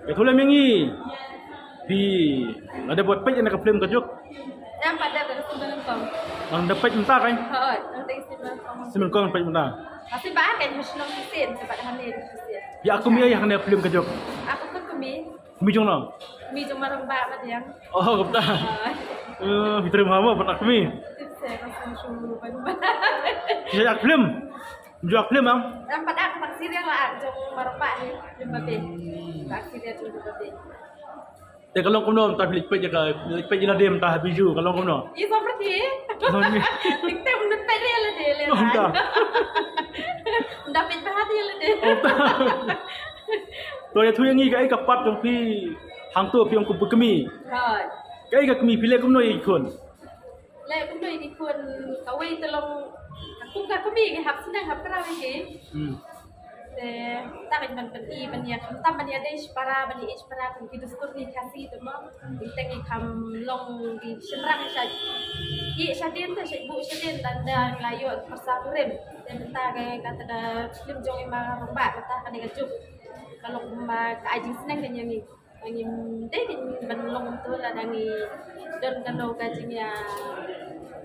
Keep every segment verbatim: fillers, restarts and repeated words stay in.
Ïathuh lem ïa ngi. Phi la dep peit ïa ka film Ka Juk? Em pat dep, da ka sien ba nyngkong. Nang dep peit mynta kai? Hooid, nang dep sien ba nyngkong. Sien ba nyngkong peit mynta. Ka sien ba ar kai ha shnong shisien, sa ba da hangne shisien. Ïa kmie ïa kane film Ka Juk. Aku ka kmie. Kmie jong no? Kmie jong ma rangbah Madiang. Oh, kumta. Hooid. Eh, phi triem ha mo pat kmie. Tip se ka song shu ban ban. Phi sa ïa film? Ju ak film am? Em pat ak, pat serial la ak jong ma rangbah hi, film babe. Pat serial jong babe. Te ka long kumno mynta phi leit peit ïa ka, leit peit ïa lade mynta ha Bijou, ka long kumno? Ïa sa pyrthei. Long ni. Tik te mun peit ïa lade le. Long ta. Mynta peit ba ha ïa lade. Long ta. To ïathuh ïa ngi kaei ka part jong phi hangto phi ong kum kmie. Hooid. Kaei ka kmie phi leh kumno ïa ki khun? Leh kumno ïa ki khun, kawei te long, ka kum ka kmie ki hap sneng hap kraw ïa ki. Hmm. Te ta ka ban pyni ban ïa khamtam ban ïa dei shipara ban ïa shipara kum ki dustur ki Khasi te mo. Ki teng ki kham long ki shynrang sha ïeh shadien te sha buh shadien tang da la ïoh pyrsa kurim. Te mynta ka kata da film jong i ma rangbah mynta kane Ka Juk. Ka long ma ka ai jingsneng ka ïa ngi. Ngi dei ban long kumto lada ngi don kano ka jingïa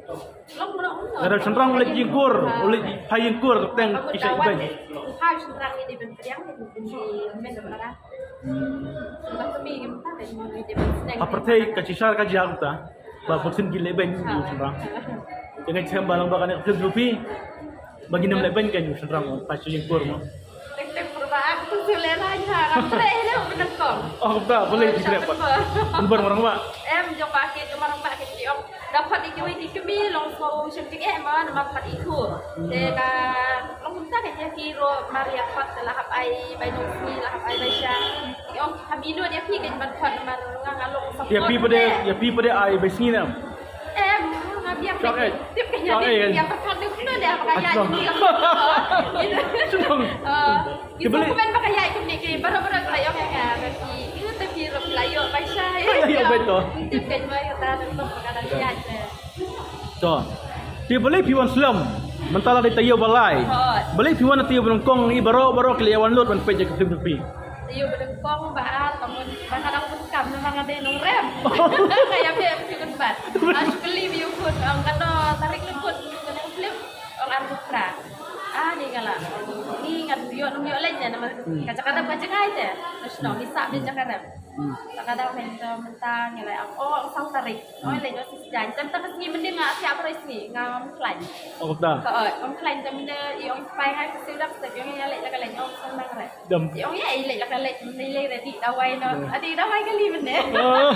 long kumno kumno. Lada shynrang u leit ïingkur, u leit phai ïingkur, teng ki sa ibeiñ. Phai shynrang ngi dei ban pdiang, ngi dei ban pdiang. Ba kmie ngi mynta ngi dei ban sneng. Ha pyrthei ka shisha ka jia kumta. Ba bun sien ki leh beiñ ïa u shynrang. Te nga shem ba lang ba kane ka film jong phi. Ba ngin ym leh beiñ ka ïa u shynrang, ba shu ïingkur mo. Tek tek pyrba ak tu shu leh lai ha, ngam treh ïa u ba nyngkong. Oh, ba balei ki treh pat? Pynban ma rangbah. Em, jong ba ki, jong ma rangbah ki ong. Da pat ïa kiwei ki kmie long sngewsih jingeh mo, namar pat i khu. Te ka long kumta ka ïa ki ruh mar ïa pat la hap ai bai nongsngi, la hap ai bai sha. Ïa, ong, ha mino ïa phi kein ban khot namar nga nga long sap. Ïa phi pat de, ïa phi pat de ai bai sngi ne em? Em, nga biang. Shong eh. Tip ka ïa, shong eh, ïa pat khot de kumno de, ba ka ïa. Shong. Ni. Shong. Ah, ïa phi pat ba ka ïa kumne ki, baroh baroh ka la ïong ïa nga, ba phi, ïa te phi ruh la ïoh bai shai. La ïoh bai to. Tip ka ïa ba ïa ta, ta ba ka dang ïa te. To. Te balei phi wan slem? Mynta la dei taïew ba lai. Hooid. Balei phi wan taïew ba nyngkong, i baroh baroh ki la ïa wan lut ban peit ïa ka film jong phi? Taïew ba nyngkong ba ar, tang ba ka dang bun kam, namar nga dei nongrem. Nga ïa phi em phi bun bat. Nga shu kylli ïa u khun, ong kano tarik lyngkut ka film, ong arphew phra. Ah, ni nga la. Ni nga ym ïoh, ym ïoh leit ne, namar ka jaka rep ka jngai te. Terus no, ngi sah beit jaka rep. Hmm. Te ka dang mynta, mynta ngi la ong, oh, saw tarik. Oh, hmm, leit ïoh shisha jan. Te mynta ka sngi mynta nga siap baroh sngi, ngam khlaiñ. Oh, kumta. Ka, oh, ngam khlaiñ te mynta i ong sipai ngai ka siu dak step, i ong ïa leit la ka leit, ong sngewbha re. Dam. I ong ïa i leit la ka leit, mynta i leit ready dawai no. Hmm. Adi dawai kali mynta. Oh.